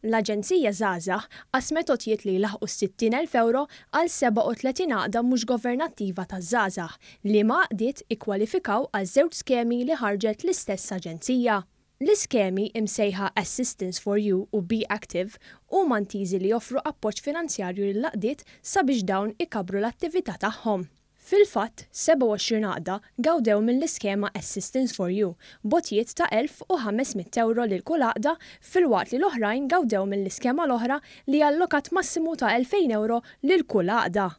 L-Aġenzija Żgħażagħ qasmet għotjiet li jlaħħqu s-60,000 ewro għal 37 għaqda mhux governattiva taż-żgħażagħ, liema għaqdiet ikkwalifikaw għal żewġ skemi li ħarġet l-istess aġenzija. L-iskemi, imsejħa Assistance for You u Be Active, huma intiżi li joffru appoġġ finanzjarju lill-għaqdiet sabiex dawn ikabbru l-attività tagħhom. Fil-fatt, 27 għaqda gawdew mill-iskema Assistance for You, b'għotjiet ta' 1,500 ewro lil kull għaqda filwaqt li l-oħrajn gawdew mill-iskema l-oħra li allokat massimu ta' 2,000 ewro lil kull għaqda.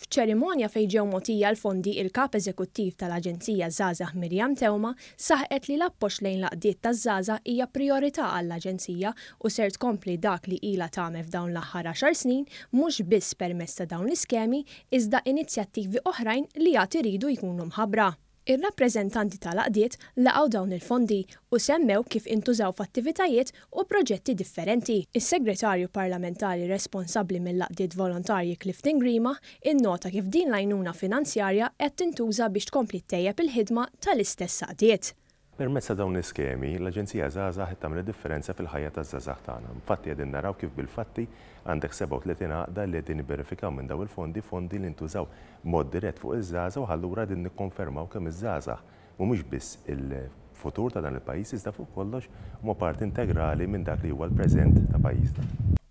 F'ċerimonja fejn ġew mogħtija l-fondi il-Kap Eżekuttiv tal-Aġenzija Żgħażagħ Miriam Teuma saħqet li l-appoġġ lejn l-għaqdiet taż-żgħażagħ hija prijorità għall-Aġenzija u ser tkompli dak li ilha tagħmel f'dawn l-aħħar għaxar snin mhux biss permezz ta' dawn l-iskemi iżda inizjattivi oħrajn li għad iridu jkunu mħabbra. Ir-rappreżentanti tal-għaqdiet laqgħu dawn il-fondi u semmew kif intużaw f'attivitajiet u proġetti differenti. Is-Segretarju Parlamentari responsabbli mill-għaqdiet volontarji Clifton Grima innota kif din l-għajnuna finanzjarja qed tintuża biex tkompli ttejjeb il-ħidma tal-istess għaqdiet. Permezz ta' dawn l-iskemi, l-Aġenzija Żgħażagħ qed tagħmel id-differenza fil-ħajja taż-żgħażagħ tagħna. Infatti qegħdin naraw kif bil-fatti għandek 37 għaqda li qegħdin jibbenefikaw minn dawn il-fondi, fondi li ntużaw b'mod dirett fuq iż-żgħażagħ u allura qegħdin nikkonfermaw kemm iż-żgħażagħ mhumiex biss il-futur ta' dan il-pajjiż iżda fuq kollox huma parti integrali minn dak li huwa l-preżent ta' pajjiżna.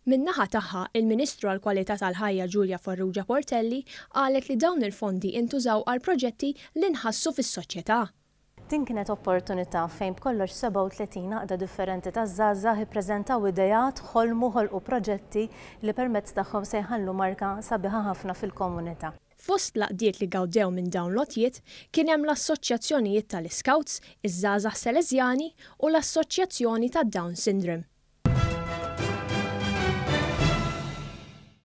Min-naħa tagħha, il-Ministru għall-Kwalità tal-Ħajja Julia Farrugia Portelli qalet li dawn il-fondi intużaw għal proġetti li nħassu fis-soċjetà. Din kienet opportunità fejn b'kollox 37 għaqda differenti ta' żgħażagħ ippreżentaw ideat, ħolmu, ħolqu proġetti li permezz tagħhom se jħallu marka sabiħa ħafna fil-komunità. Fost l-għaqdiet li gawdew minn dawn l-għotjiet kien hemm l-assoċjazzjonijiet tal-Iscouts, iż-Żgħażagħ Sależjani u l-Assoċjazzjoni tad-Down Syndrome.